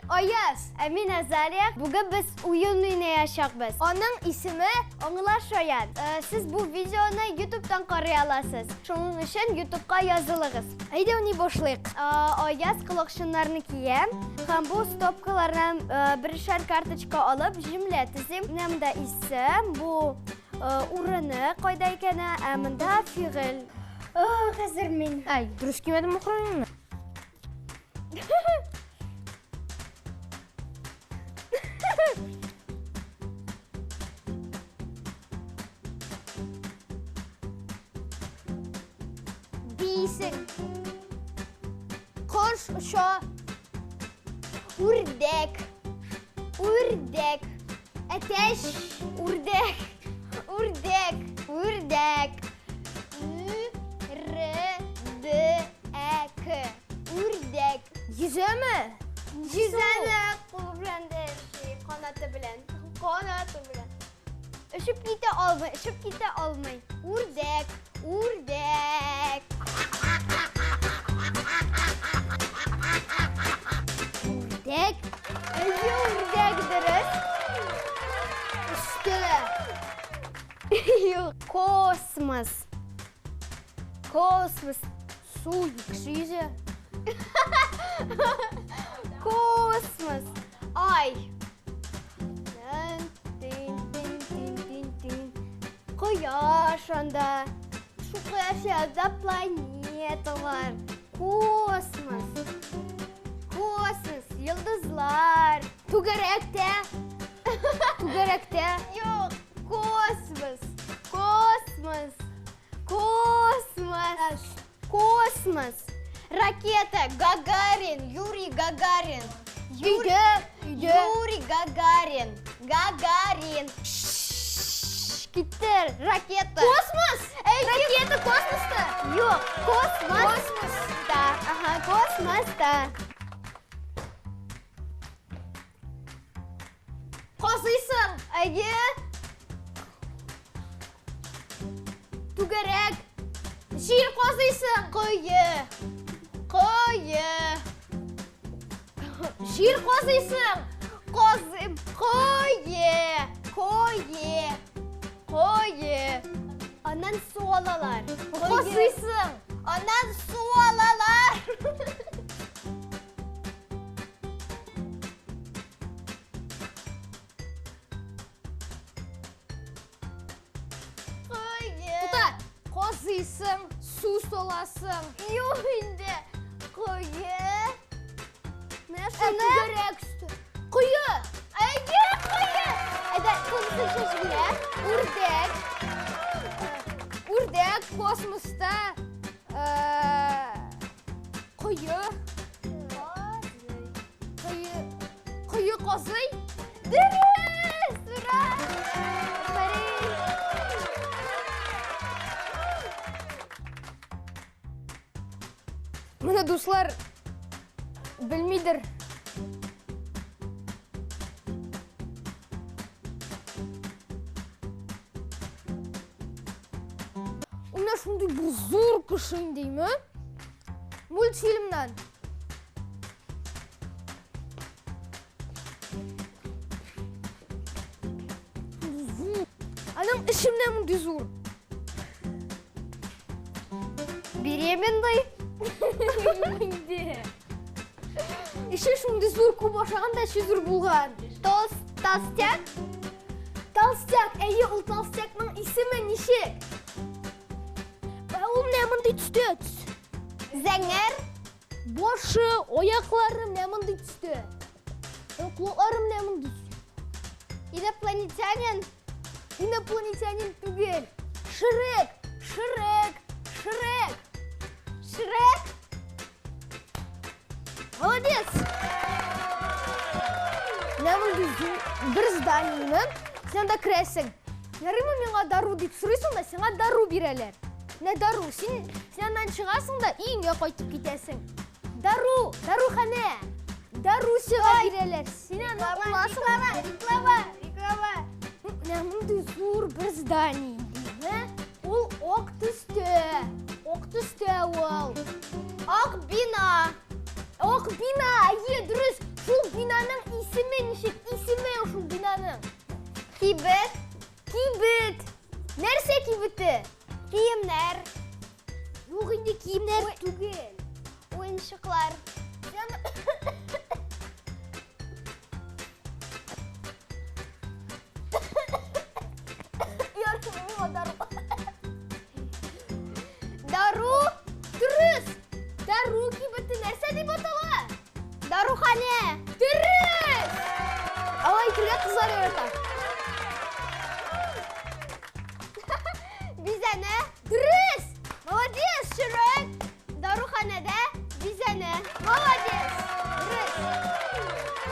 Аяз. Ә мин Азалия. Бүген без уен уйнаячакбыз. Аның исеме Аңла Шаян. Сез бу видеоны YouTube'тан карый аласыз. Шуның өчен YouTube'ка язылыгыз. Әйдә уйный башлыйк. Аяз колакчыннарны кия һәм бу стопкалардан берешәр карточка алып җөмлә төзим. Менә монда исем, бу урыны кайда икәне, ә монда фигыль. Хәзер мин. Ай, дөрес кимәдем укырмыймы? Бисең. Кош оча. Үрдәк. Үрдәк. Әтәч. Үрдәк. Үрдәк. Үрдәк. Ü, Р, Д, Ә, К. Үрдәк. Йөзәме? Йөзәме кулы белән дә эшли, канаты белән. Канаты белән. Очып китә алмый, очып китә алмый. Үрдәк, үрдәк. Үрдәк. Әйе, үрдәк дөрес. Өстә. Юк, космос. Космос. Су, кеше йөзә. Космос. Ай. Тин, тин, тин, тин, тин. Кояш анда. Шул кояш янында планеталар. Космос. Космос, йолдызлар. Түгәрәктә. Түгәрәктә. Юк, космос. Космос. Космос. Космос. Ракета. Гагарин. Юрий Гагарин. Өйдә, өйдә. Юрий Гагарин. Гагарин. Китте. Ракета. Космос! Әй, Ракета космоста. Юк, космос. Космоста. Ага, космоста. Казыйсың. Әйе. Түгәрәк. Җир казыйсың. Кое. Кое. Җир казыйсың. Казым. Кое. Кое. Кое. Аннан су алалар. Казыйсың. Аннан су алалар. Кое. Тута. Казыйсың, су саласың. Юк инде. Кое. Менә Ә шуны. түгәрәк өсте. Кое. Әйе, кое. Әйдә, тулысынча җөмлә. Үрдәк. Үрдәк космоста. Кое. Кое. Кое казый. Дөрес! Ура! Афәрин! Моны дуслар белмидер. Менә шундый бер зур кеше индеме? Мультфильмнан. Зур. Аның эше менә мондый зур. Беременный? Инде. Эше шундый зур күп ашаган да эше зур булган. Толст, толстяк? Толстяк, әйе, ул толстякның исеме ничек? Ә ул менә мондый төстә. Төс. Зәңгәр? Башы, аяклары менә мондый төстә. Колаклары менә мондый. Инопланетянин? Инопланетянин түгел. Шрек, Шрек, Шрек. Шрек? Молодец! Менә мондый зур бер зданиены син анда керәсең. Ярыймы миңа дару дип сорыйсың да, сиңа дару бирәләр. Менә дару, син син аннан чыгасың да өеңә кайтып китәсең. Дару, даруханә. Дару сиңа бирәләр. Син аны аласың. Реклама, реклама, реклама. Менә мондый зур бер здание инде. Ул ак төстә. Ак төстә ул. Ак бина. Ак бина, әйе, дөрес. Шул бина Кибет. Кибет. Нәрсә кибете? Киемнәр. Юк инде киемнәр түгел. Уенчыклар. Дару. Дөрес. Дару кибете нәрсә дип атала? Даруханә. Дөрес. Алай әйтергә кызлар ярата. Бизәнә. Дөрес. Молодец, Ширек. Даруханәдә бизәнә. Молодец. Дөрес.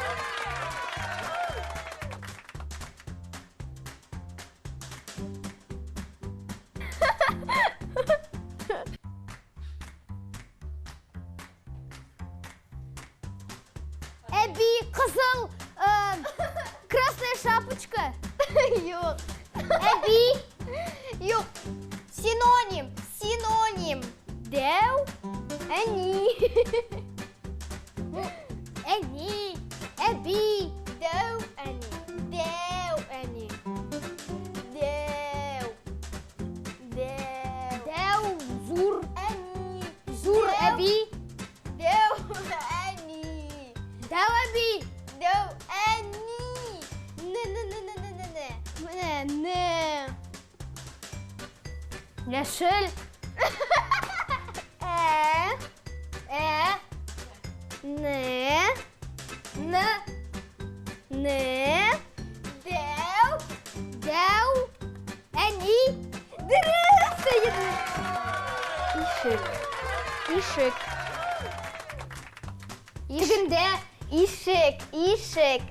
Әби, кызыл, красная шапочка. Юк. Әби, Юк. Синоним. Синоним. дәү, Әни. әни, әби. Дәү әни. Дәү әни. Дәү. Дәү. Дәү, зур, Әни. зур Дәү. әби. Дәү әни. Дәү әби. Дәү әни. Н н н н н н н. Менә н. Яшел. Ә. Ә, Н. н, Н. Дәү. дәү, әни. Дөрес. Ишек. Ишек. Тегендә. Ишек, ишек.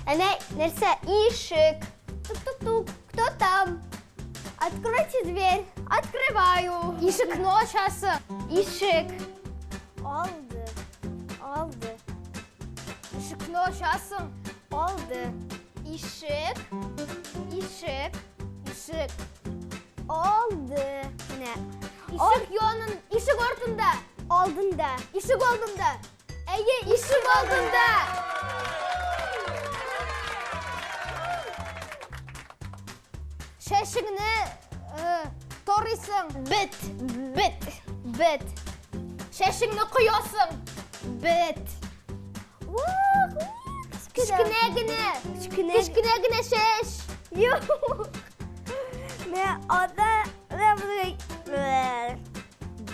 Әнә нәрсә? Ишек. Тук-тук-тук. Кто там? Откройте дверь. Открываю. Ишекне ачасың. Ишек. Алды. Алды. Ишекне ачасың. Алды. Ишек. Ишек. Ишек. Алды. Менә. Ишек янын, ишек артында. Алдында. Ишек алдында. Әйе, ишек алдында. Чәчеңне тарыйсың. Бет. Бет. Бет. Чәчеңне коясың. Бет. Вах, Кечкенә генә. Кечкенә. Кечкенә генә чәч. Юк. Менә ата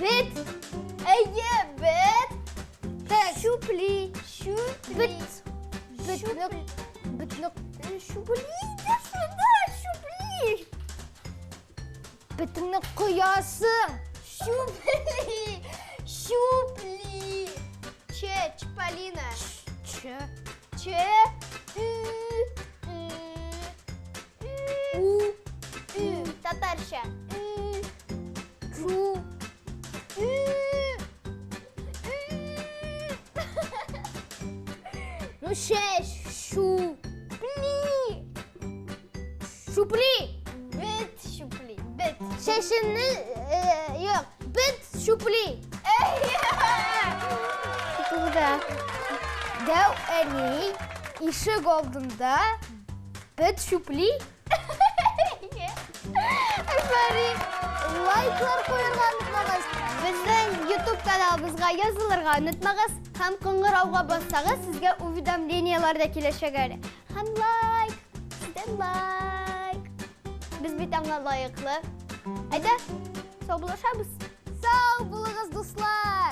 Бет. Әйе, бет. Так. Щупли, щупли. Бет. Бетне бетне Щупли, да сюда, щупли. бетеңне коясың. Щупли, щупли. Че, Чполина. Ч. Че, ü, ü, ü, У. ü. Татарча. Ü, Чу. ü, ü. Ну чәч. Шу. Пли. Шупли. Бет щупли, бет. Чәчеңне юк. Бет шупли. Туда. Дәү әни ишек алдында бет шупли. Афәрин. Лайклар куярга онытмагыз. Безнең YouTube каналыбызга язылырга онытмагыз һәм кыңгырауга бассагыз, сезгә уведомлениялар да киләчәк әле. Һәм лайк, сездән лайк. Без бит аңа лаеклы. Әйдә, саубуллашабыз. Сау булыгыз, дуслар!